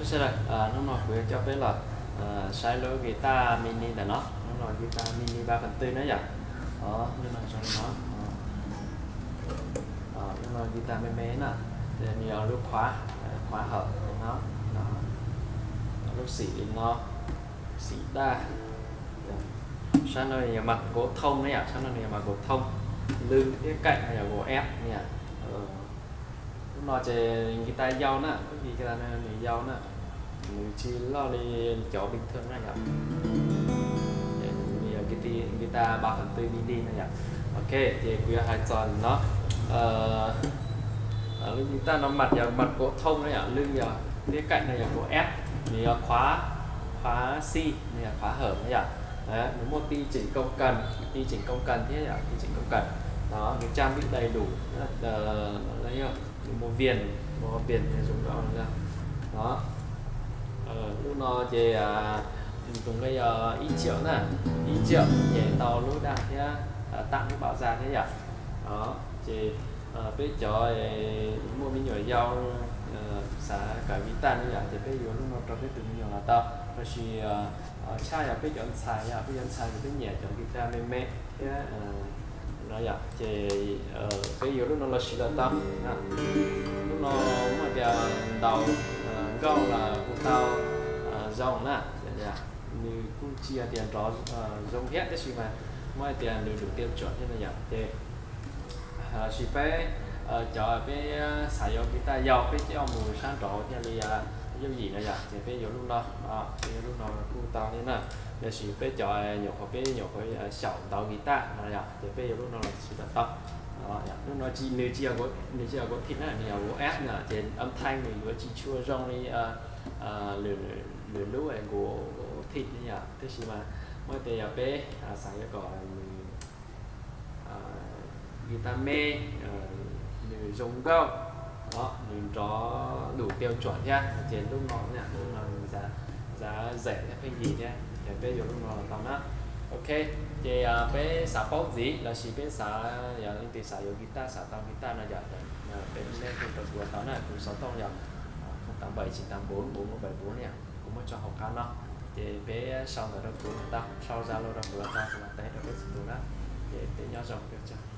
Sawv daws, hnub no kuv yuav coj peb los saib lub guitar mini ntawm no. Hnub no guitar mini ba phần tư na yom. Hnub no zoo li no. Hnub no guitar me me na, nws yog lub khóa, khóa hở no, lub xim li no, xim daj. Sab no yog mặt gỗ thông na yom, sab no nws yog mặt gỗ thông, lw thiab cạnh no yog gỗ ép na yom. Lub no ces guitar yau na, lub guitar no nws yau na, nws tsis loj li cov bình thường na yom. Nws yog guitar ba phần tư mini na yom. Ok, ces kuv yuav hais txog no. Lub guitar no mặt yog mặt gỗ thông na yom, lw yog thiab cạnh no yog gỗ ép, nws yog khóa, khóa xi, nws yog khóa hở na yom. Nws muaj ti chỉnh công cần, ti chỉnh công cần thiab yom, ti chỉnh công cần. Đó, nws trang bị đầy đủ, nws muaj viền, muaj viền nws dùng đó. Đó. Lub no ces nws tus nqi yog ib triệu na, ib triệu, nyem tau lub daj thiab, tặng lub bảo da thiab yom. Đó, ces peb cov muaj me nyuam yau xav kawm guitar na yom, ces peb yuav lub no rau peb tus me nyuam los tau. Tab sis tshaj yog peb cov ntxhais, yog peb cov ntxhais ces peb nyiam cov guitar me me thiab no yom, ces peb yuav lub no los siv los tau. Lub no muaj tias ntaus nkauj los kuj tau, zoo na. Nws kuj tsis yog tias nrov zoo thiab, tab sis mas muaj tias nws đủ tiêu chuẩn thiab no yom, ces tab sis peb cov peb xav yuav guitar yau peb coj mus sab nraud thiaj li yooj yim no yom, ces peb yuav lub no, peb yuav lub no kuj tau thiab na. Tab sis peb cov nyuam qhuav, peb nyuam qhuav xyaum ntaus guitar no yom, ces peb yuav lub no los siv los tau. Lub no nws tsis yog, nws tsis yog gỗ thịt na, nws yog gỗ ép na, ces âm thanh nws yuav tsis tshua zoo li lwm lub gỗ thịt na yom, tab sis mas muaj tias yog peb xav yuav kom nws guitar me, nws zoo nkauj, nws nrov đủ tiêu chuẩn thiab, ces lub no, lub no nws giá rẻ thiab pheej yig thiab, ces peb yuav lub no los tau na. Ok, ces peb xav paub ntxiv los sis peb xav, yog leej twg xav yuav guitar, xav tau guitar no yom, peb neb kuj rau kuv tau na, kuv xov tooj yog không tám bảy chín tám bốn bốn một bảy bốn na, kuv muab tso hauv qab no, ces peb sau ntawv rau kuv los tau, sau Zalo rau kuv los tau, kuv los teb rau peb txhua tus na. Ces peb nyob zoo, peb tsaug.